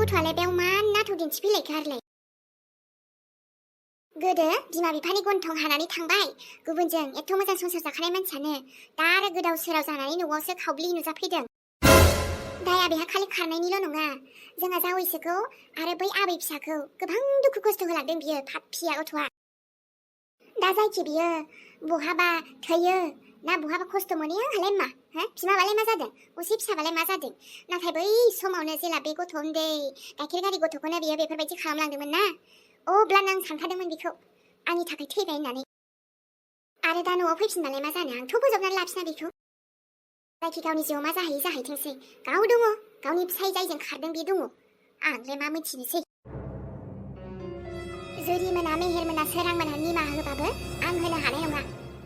गथ'आलाय बेयाव मा नाथौ दिन्थिफैलायखो आरोलाय? गोदो बिमा बिफानि गन्थं हानानै थांबाय गुबुनजों एथ' मोजां संसार जाखानाय मानसियानो दा आरो गोदाव सोराव जानानै न'आवसो खावब्लि नुजाफैदों। दाया बेहा खालि खारनायनिल' नङा, जोंहा जावैसोखौ आरो बै आबै फिसाखौ गोबां दुखु खस्थ' होलांदों बियो पाप्पिया गथ'आ। दा जायखि बियो बहाबा थैयो ना बहाबा खस्थ' मोनो आंहालाय मा बिमाबालाय मा जादों, असे फिसाबालाय मा जादों? नाथाय बै समावनो जेला बे गथ' उन्दै गाइखेर गारि गथ'खौनो बियो बेफोरबायदि खालामलांदोंमोन ना, अब्लानो आं सानखादोंमोन बेखौ आंनि थाखाय थैबाय होननानै। आरो दा न'आव फैफिनबालाय मा जानो, आंथ' बोजबनानै लाफिना बेखौ। जायखि गावनि जिउआव मा जाहैयो जाहैथोंसै, गाव दङ, गावनि फिसाय जायजों खारदों बे दङ, आंलाय मा मिथिनोसै। जुरि मोना मेहेर मोना सोरां मोना निमाहा होबाबो आं होनो हानाय नङा।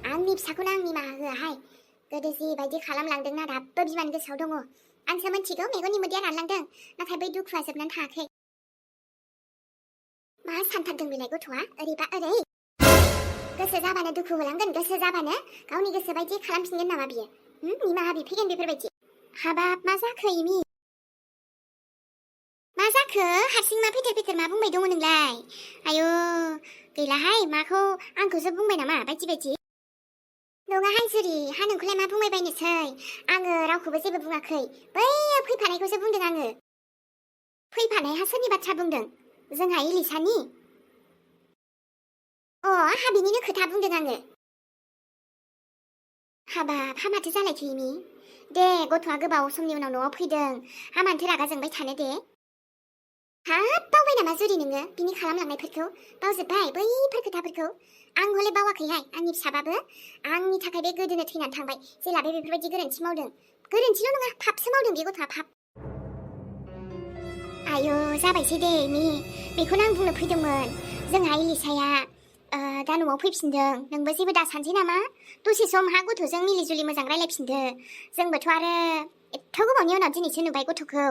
आंनि फिसाखौनो आं निमाहा होआहाय। गोदो जिबायदि खालामलांदोंना दाबो बिमानि गोसोआव दङ। आंसो मिथिगौ मेगननि मोदैया रानलांदों, नाथाय बै दुखुआ जोबनानै थाङाखै। मा सानथारदों बेलाय गथ'आ ओरैबा ओरै? गोसो जाबानो दुखु होलांगोन, गोसो जाबानो गावनि गोसो बायदि खालामफिनगोन नामा बियो? निमाहा बिफैगोन बेफोरबायदि? हाबाब मा जाखो इमि? मा जाखो? हारसिं मा फेथेर फेथेर मा बुंबाय दङ नोंलाय? आयु गैलाहाय, माखौ आंखौसो बुंबाय नामा बायदि बायदि? नङाहाय जुरि, हा नोंखौलाय मा बुंबाय बायनोसै? आङो रावखौबो जेबो बुङाखै, बै फैफानायखौसो बुंदों आङो। फैफानायहा सोरनि बाथ्रा बुंदों? जोंहा इलिसानि? हा बिनिनो खोथा बुंदों आङो। हाबाब हा माथो जालायखो इमि? दे गथ'आ गोबाव समनि उनाव न'आव फैदों, हा मानोथो रागा जोंबाय थानो दे। हाब बावबाय नामा जुरि नोङो बिनि खालामलांनायफोरखौ? बावजोब्बाय बैफोर खोथाफोरखौ? आं हले बावाखैहाय, आंनि फिसाबाबो आंनि थाखाय बे गोदोनो थैनानै थांबाय जेला बेफोरबायदि गोरोन्थि मावदों। गोरोन्थिल' नङा, पापसो मावदों बे गथ'आ, पाप। आयु जाबायसै दे इमि, बेखौनो आं बुंनो फैदोंमोन। जोंहा इलिसाया दा न'आव फैफिनदों, नोंबो जेबो दा सानसै नामा? दसे सम हा गथ'जों मिलिजुलि मोजां रायलायफिनदो। जोंबोथ' आरो एथ' गोबावनि उनाव दिनैसो नुबाय गथ'खौ।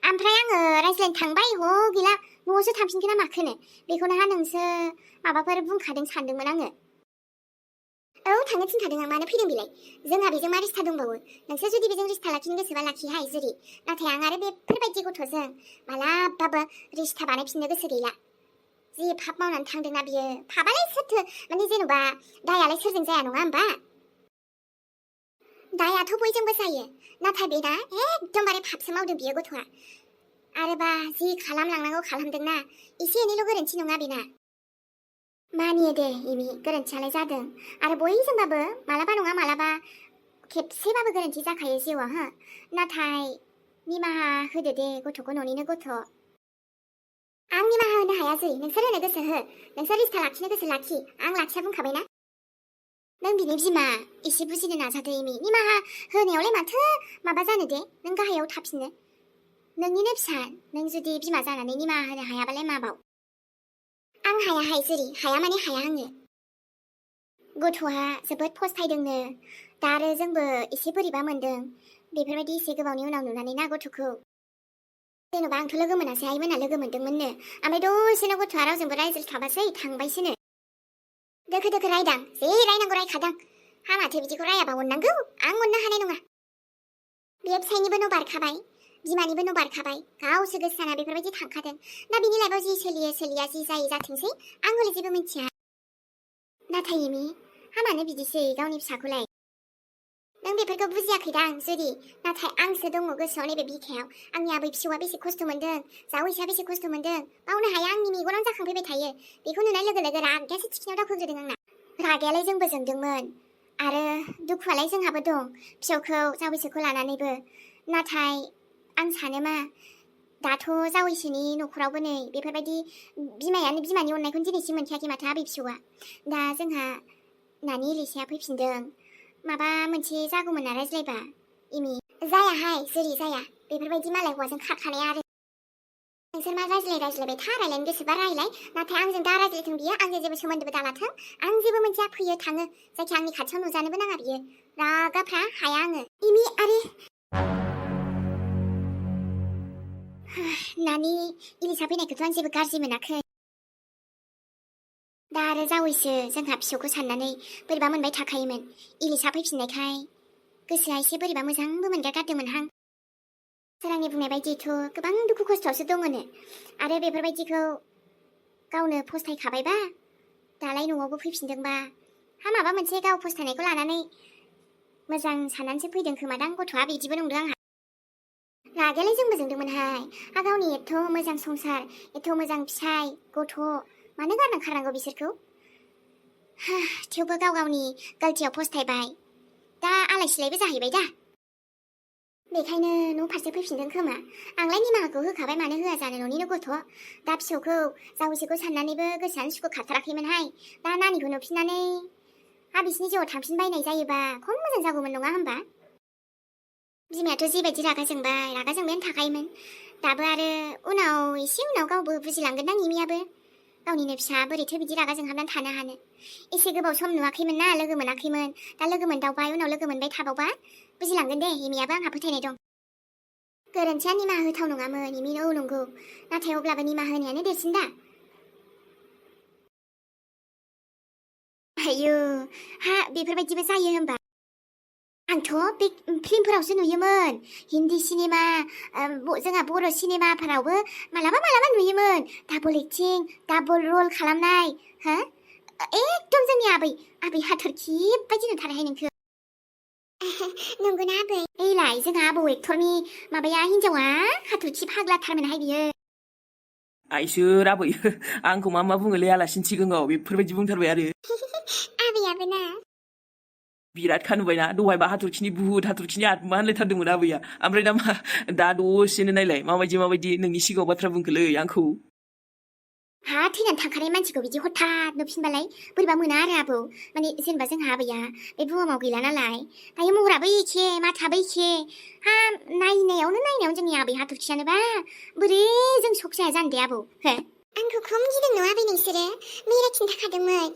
ओमफ्राय आङो रायज्लायनो थांबाय गैला, न'आवसो थांफिनगोन ना माखोनो? बेखौनो हा नोंसो माबाफोर बुंखादों सानदोंमोन आङो। औ थांनो थिनखादों आं, मानो फैदों बेलाय? जोंहा बेजों मा रिस्ता दंबावो? नोंसोर जुदि बेजों रिस्ता लाखिनो गोसोबा लाखिहाय जुरि, नाथाय आं आरो बेफोरबायदि गथ'जों मालाबाबो रिस्ता बानायफिननो गोसो गैला। जि पाप मावनानै थांदोंना बियो, पापालाय सोरथो माने जेन'बा दायालाय सोरजों जाया नङा होमबा? दायाथ' बयजोंबो जायो, नाथाय बेना एकदमबारे पापसो मावदों बियो गथ'आ। आरोबा जि खालामलांनांगौ खालामदोंना, एसे एनैल' गोरोन्थि नङा बेना। मानियो दे इमि, गोरोन्थियालाय जादों, आरो बयजोंबाबो मालाबा नङा मालाबा खेबसेबाबो गोरोन्थि जाखायो जिउआव नाथाय निमाहा होदो दे गथ'खौ, न'निनो गथ'। आं निमाहा होनो हाया जै, नोंसोर होनो गोसो हो, नोंसोर रिस्ता लाखिनो गोसो लाखि, आं लाखिया बुंखाबायना। नों बिनि बिमा, एसे बुजिनो नाजादो इमि। निमाहा होनायावलाय माथो माबा जानो दे, नों गाहायाव थाफिननो। नोंनिनो फिसा, नों जुदि बिमा जानानै निमाहा होनो हायाबालाय माबाव? आं हायाहाय जुरि, हाया माने हाया आङो। गथ'आ जोबोद फस्थायदोंनो, दा आरो जोंबो एसे बोरैबा मोनदों बेफोरबायदि एसे गोबावनि उनाव नुनानै ना गथ'खौ। जेन'बा आंथ' लोगो मोनासै, आइमोना लोगो मोनदोंमोननो, ओमफ्राय दसेनो गथ'आ रावजोंबो रायज्लायस्लाबासै थांबायसोनो। दोखो दोखो रायदां, जे रायनांगौ रायखादां। हा माथो बिदिखौ रायाबा अननांगौ? आं अननो हानाय नङा। बे फिसायनिबो न' बारखाबाय, बिमानिबो न' बारखाबाय, गावसो गोसो जाना बेफोरबायदि थांखादों। दा बिनि लाइफआव जि सोलियो सोलिया, जि जायो जाथोंसै, आं हले जेबो मिथिया। नाथाय इमि हा मानो बिदिसै गावनि फिसाखौलाय? नों बेफोरखौ बुजियाखैदां जुरि, नाथाय आंसो दङ गोसोआव नैबे बिखायाव। आंनि आबै फिसौआ बेसे खस्थ' मोनदों, जावैसोआ बेसे खस्थ' मोनदों, बावनो हाया, आंनि मेगनावनो जाखांफैबाय थायो। बेखौ नुनाय लोगो लोगो रागायासो थिखिनियाव दावखोग्रोदों आंना। रागायालाय जोंबो जोंदोंमोन, आरो दुखुआलाय जोंहाबो दं फिसौखौ जावैसोखौ लानानैबो। नाथाय आं सानो मा, दाथ' जावैसोनि न'खरावबो नै बेफोरबायदि बिमायानो बिमानि अननायखौनो दिनैसिम मोनखायाखै माथो आबै फिसौआ। दा जोंहा नानि इलिसाया फैफिनदों, माबा मोनसे जागौमोन रायज्लायबा इमि। जायाहाय जुरि जाया, बेफोरबायदि मालाय हौवाजों खारखानाया। आरो नोंसोर मा रायज्लायबाय था, रायलायनो गोसोबा रायलाय, नाथाय आंजों दा रायज्लायथों बियो, आंजों जेबो सोमोन्दोबो दालाथों। आं जेबो मोनथिया, फैयो थाङो, जायखि आंनि खाथियाव नुजानोबो नाङा बियो। रागाफ्रा हाया आङो इमि। आरो नानि इलिसा फैनायखौथ' आं जेबो गाज्रि मोनाखै। दा आरो जावैसो जोंहा फिसौखौ साननानै बोरैबा मोनबाय थाखायोमोन। इलिसा फैफिननायखाय गोसोआ एसे बोरैबा मोजांबो मोनगारगारदोंमोनहां। सोरांनि बुंनाय बायदिथ' गोबां दुखु खस्थ'आवसो दङनो आरो बेफोरबायदिखौ गावनो फस्थायखाबायबा दालाय न'आवबो फैफिनदोंबा माबा मोनसे गाव फस्थायनायखौ लानानै मोजां साननानैसो फैदों खोमादां गथ'आ बिदिबो नंदों आंहा रागायालाय जोंबो जोंदोंमोनहाय गावनि एथ' मोजां संसार एथ' मोजां फिसाय गथ' मानो गारनां खारनांगौ बिसोरखौ थेवबो गाव गावनि गलतियाव फस्थायबाय दा आलाय सिलायबो जाहैबाय दा बेखायनो न' फारसे फैफिनदों खोमा आंलाय निमाहाखौ होखाबाय मानो होआ जानो न'निनो गथ' दा फिसौखौ जावैसोखौ साननानैबो गोसोआनो सुखु खाथाराखैमोनहाय दा नानिखौ नुफिननानै बिसिनि जिउआव थांफिनबायनाय जायोबा खम मोजां जागौमोन नङा होमबा बिमायाथ' जिबायदि रागा जोंबायानो थाखायोमोन दाबो आरो एसे उनाव गावबो बुजिलांगोनदां निमियाबो गावनिनो फिसा बोरैथो बिदि रागा जोंहाबनानै थानो हानो एसे गोबाव सम नुवाखैमोन ना लोगो मोनाखैमोन दा लोगो मोनदावबाय उनाव लोगो मोनबाय थाबावबा बुजिलांगोन दे हिमियाबो आंहा फोथायनाय दं गोरोन्थिया निमाहा होथाव नङामोन हिमि नंगौ नाथाय अब्लाबो निमाहा होनायानो देरसिन दा आयौ बेफोरबायदिबो जायो होमबा आंथ' बे फिल्मफोरावसो नुयोमोन हिन्दी सिनेमा जोंहा बर' सिनेमाफोरावबो मालाबा नुयोमोन डाबल एक्टिं डाबल रल खालामनाय एकदम जोंनि आबै हाथरखि बायदि नुथारोहाय नोंखौ नंगौना आबै एलाय जोंहा आबौ एक्टरनि माबाया हिन्जावा हाथरखि फाग्लाथारमोनहाय बियो आइसोर आबै आंखौ मा बुङोलै आलासिनि सिगाङाव बेफोरबायदि बुंथारबाय आरो आबैयाबो ना बिराद खानुबायना दहायबा हाथरखिनि बुहुद हाथरखिनि आत्मा होनलायथारदोंमोन आबैया ओमफ्राय दा दसेनो नायलाय माबायदि नोंनि सिगाङाव बाथ्रा बुंखोलै आंखौ थैनानै थांखानाय मानसिखौ बिदि हठात नुफिनबालाय बोरैबा मोना आरो आबौ माने जेनेबा जोंहा आबैया बे बुहुमाव गैला नालाय दायो महराबो एखे माथाबो एखे नायनायावनो जोंनि आबै हाथरखियानोबा बोरै जों सक जाया जानो दे आबौ आंखौ खम गिदों नङा आबै नोंसोरो मेरा खिन्थाखादोंमोन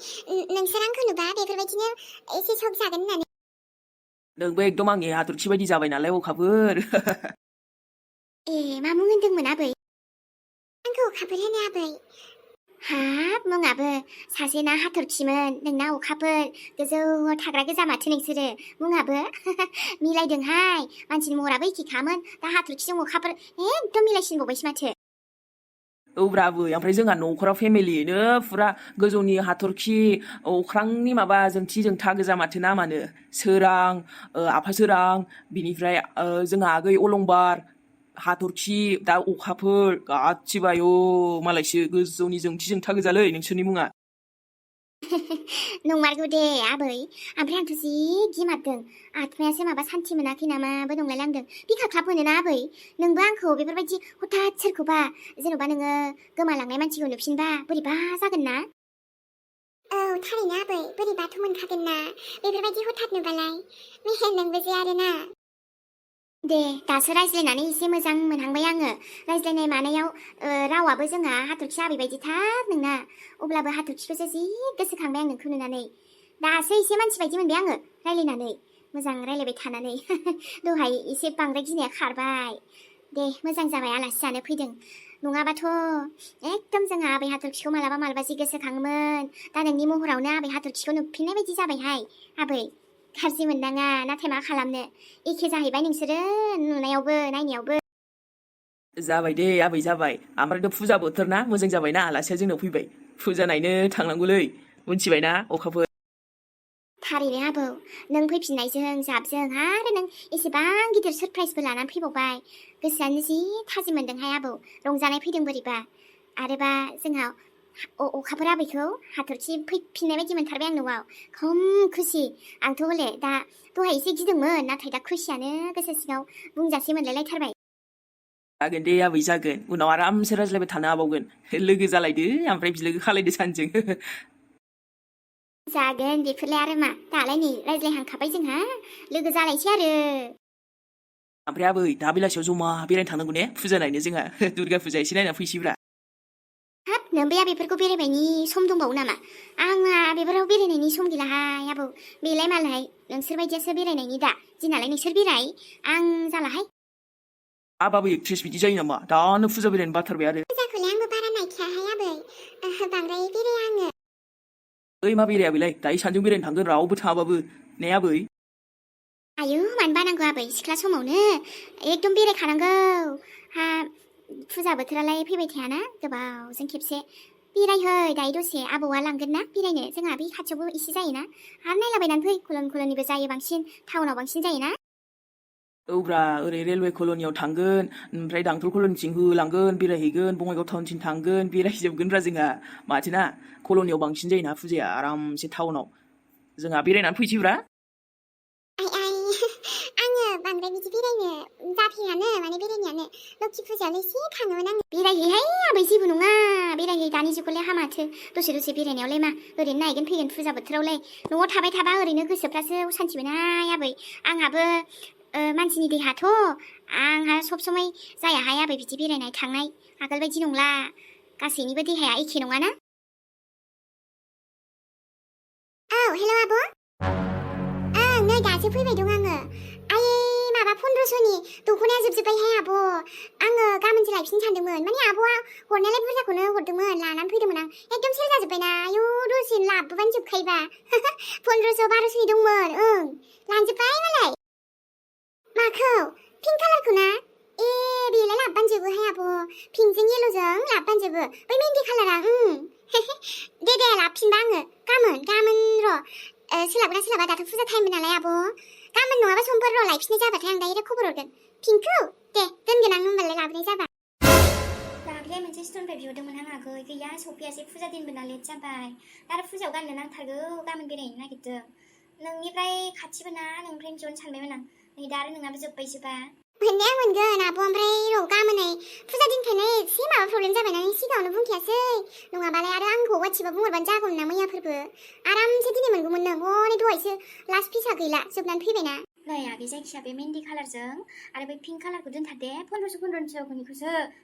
नोंसोर आंखौ नुबा बेफोरबायदिनो एसे सक जागोन होननानै नोंबो एकदम आंनि हाथरखि बायदि जाबाय नालाय अखाफोर मा मुं होनदोंमोन आबै आंखौ अखाफोर होनो आबै मुङाबो सासेना हाथरखिमोन नोंना अखाफोर गोजौआव थाग्रा गोजा माथो नोंसोरो मुङाबो मिलायदोंहाय मानसिनि महराबो एखेखामोन दा हाथरखिजों अखाफोर एकदम मिलायसिनबावबायसो माथो औब्रा आबै ओमफ्राय जोंहा न'खराव फेमिलियैनो फुरा गोजौनि हाथरखि अख्रांनि माबा जोंथि जोंथा गोजा माथो नामानो सोरां आफा सोरां बिनिफ्राय जोंहा आगै अलंबार हाथरखि दा अखाफोर गासिबो आयौ मालायसो गोजौनि जोंथि जोंथा गोजालै नोंसोरनि मुङा नंमारगौ दे आबै ओमफ्राय आंथ' जि गिमारदों आत्मायासो माबा सान्थि मोनाखै नामाबो नंलायलांदों बिखाख्लाब होनोना आबै नोंबो आंखौ बेफोरबायदि हठात सोरखौबा जेन'बा नोङो गोमालांनाय मानसिखौ नुफिनबा बोरैबा जागोन ना थारैनो आबै बोरैबाथ' मोनखागोन ना बेफोरबायदि हठात नुबालाय नोंबो जे आरोना दे दासो रायज्लायनानै एसे मोजां मोनहांबाय आङो रायज्लायनाय मानायाव रावाबो जोंहा हाथरखि आबै बायदिथार नोंना अब्लाबो हाथरखिखौसो जि गोसोखांबाय आं नोंखौ नुनानै दासो एसे मानसि बायदि मोनबाय आङो रायज्लायनानै मोजां रायज्लायबाय थानानै दहाय एसे बांद्राय गिनाया खारबाय दे मोजां जाबाय आलासि जानो फैदों नङाबाथ' एकदम जोंहा आबै हाथरखिखौ मालाबा जि गोसोखाङोमोन दा नोंनि महरावनो आबै हाथरखिखौ नुफिननाय बायदि जाबायहाय आबै गाज्रि मोननाङा नाथाय मा खालामनो एखे जाहैबाय नोंसोरो नुनायावबो नायनायावबो जाबाय दे आबै जाबाय ओमफ्रायथ' फुजा बोथोर ना मोजां जाबायना आलासिया जोंनाव फैबाय फुजा नायनो थांनांगौलै मिथिबायना अखाफोर थारैनो आबौ नों फैफिननायजों जाबजों आरो नों एसेबां गिदिर सरप्राइजबो लानानै फैबावबाय गोसोआनो जि थाजिम मोनदोंहाय आबौ रंजानाय फैदों बोरैबा आरोबा जोंहा अखाफोर आबैखौ हाथरखि फैफिननाय बायदि मोनथारबाय आं न'आव खम खुसि आंथ' हले दा दहाय एसे गिदोंमोन नाथाय दा खुसियानो गोसो सिङाव बुंजासे मोनलायलायथारबाय जागोन दे आबै जागोन उनाव आरामसे रायज्लायबाय थानो हाबावगोन लोगो जालायदो ओमफ्राय बिलोगो खालायदो सानजों जागोन बेफोरलाय आरो मा दालाय नै रायज्लायहांखाबाय जोंहा लोगो जालायसै आरो ओमफ्राय आबै दा बेलासियाव जमा बेरायनो थांनांगौ ने फुजा नायनो जोंहा दुर्गा फुजा एसे नायना फैसैब्रा नोंबैया बेफोरखौ बेरायनायनि सम दंबावो नामा आंहा बेफोराव बेरायनायनि सम गैलाहाय आबौ बेलाय मालाय नोंसोर बायदियासो बेरायनायनि दा दिनालाय नोंसोर बेराय आं जालाहाय आबाबो एक्ट्रेस बिदि जायो नामा दानो फुजा बेरायनो बाथारबाय आरो फुजाखौलाय आंबो बारा नायखायाहाय आबै बांद्राय बेराया आङो मा बेराया बेलाय दायो सानजों बेरायनो थांगोन रावबो थाङाबाबो ने आबै आयौ मानो बानांगौ आबै सिख्ला समावनो एकदम बेरायखानांगौ हा फुजा बोथोरालाय फैबाय थायाना गोबावजों खेबसे बेरायहै दायो दसे आबौआ लांगोन ना बेरायनो जोंहा बे खाथियावबो एसे जायोना आरो नायलाबायनानै फै कलनिबो जायो बांसिन टाउनाव बांसिन जायोना औब्रा ओरै रेलवे कल'नियाव थांगोन ओमफ्राय दांथल कल'निथिं होलांगोन बेरायहैगोन बङाइगाव टाउनथिं थांगोन बेरायजोबगोनब्रा जोंहा माथोना कल'नियाव बांसिन जायोना फुजाया आरामसे टाउनाव जोंहा बेरायनानै फैसैब्रा आङो बांद्राय बिदि बेरायनो जाफेरानो माने बेरायनायानो लोखि फुजायावलाय एसे थाङोमोन आङो बेरायहैहाय आबै जेबो नङा बेरायहै दानि जुगावलाय हामाथो दसे दसे बेरायनायावलाय मा ओरैनो नायगोन फैगोन फुजा बोथोरावलाय न'आव थाबाय थाबा ओरैनो गोसोफ्रासो असान्थि मोनहाय आबै आंहाबो मानसिनि देहाथ' आंहा सब समाय जायाहाय आबै बिदि बेरायनाय थांनाय आगोल बायदि नंला गासैनिबो देहाया एखे नङाना औ हेल' आब' ओं नै दासो फैबाय दं आङो आयै माबा 1500नि दख'नाया जोबजोब्बायहाय आब' आङो गाबोनसो लायफिननो सानदोंमोन माने आब'आ हरनायालाय बुरजाखौनो हरदोंमोन लानानै फैदोंमोन आं एकदम सेल जाजोब्बायना आयौ दसेनो लाबोबानो जोबखायोबा 1500 1200नि दंमोन ओं लांजोब्बाय मालाय माखौ पिंक कालारखौ ना ए बेलाय लाबोबानो जोबोहाय आब' पिंकजों येल'जों लाबोबानो जोबो बै मेहेन्दी कालारा दे लाबोफिनबा आङो गाबोन र' सोलाबगोना सोलाबा दाथ' फुजा टाइममोन नालाय आब' गाबोन नङाबा समफोर र' लायफिननाय जाबाथाय आं दायो खबर हरगोन पिंकखौ दे दोनगोन आं होनबालाय लाबोनाय जाबा दाख्लै मोनसे स्ट'रनिफ्राय बिहरदोंमोन आं आगै गैया सफैयासै फुजा दिनबो ना लेट जाबाय आरो फुजायाव गाननो नांथारगौ गाबोन बेरायहैनो नागिरदों नोंनिफ्राय खाथिबो ना नोंनिफ्राय बिहरनो सानबायमोन आं नै दा आरो नोंनाबो जोब्बायसोबा मोननाया मोनगोन आब' ओमफ्राय र' गाबोनहाय फुजा दिनखायनो एसे माबा प्रब्लेम जाबाय ना सिगाङावनो बुंखायासै नङाबालाय आरो आंखौ वाट्सएपआव बुंहरबानो जागौमोन ना मैयाफोरबो आरामसे दिनै मोनगौमोन नों हनै दहायसो लास्ट पिसा गैला जोबनानै फैबायना नै आगै जायखिया बे मेहेन्दी कालारजों आरो बे पिंक कालारखौ दोनथार दे 1500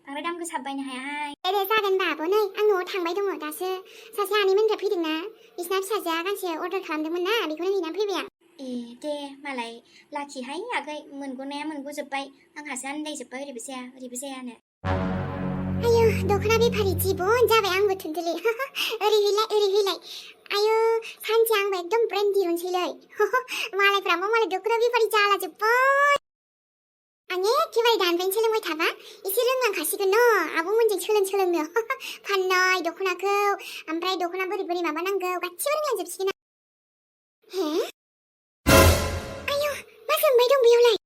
बांद्राय दाम गोसा बायनो हायाहाय दे जागोन होनबा आब' नै आं न'आव थांबाय दङ दासो सासे आनैमोननिफ्राय फैदोंना बिसिना फिसाजोआ गांसे अर्डार खालामदोंमोन ना बेखौनो हैनानै फैबाय आं ए दे मालाय लाखिहाय आगै मोनग'नाया मोनग'जोब्बाय आंहासो आन्दायजोब्बाय ओरैबो जायानो आयौ दख'ना बेफारि जिबन जाबाय आंबो थोनदोलै ओरै हैलाय आयौ सानसे आंबो एकदम ब्रेन्ड दिरुनसैलै मालायफ्राबो मालाय दख'ना बेफारि जालाजोब्बाय आं एखेबारे दानिफ्रायनो सोलोंबाय थाबा एसे रोंलांखासिगोन न' आब'मोनजों सोलोंनो फाननाय दख'नाखौ ओमफ्राय दख'ना बोरै माबानांगौ गासिबो रोंलांजोबसिगोन हे आयौ मा सोंबाय दं बेयावलाय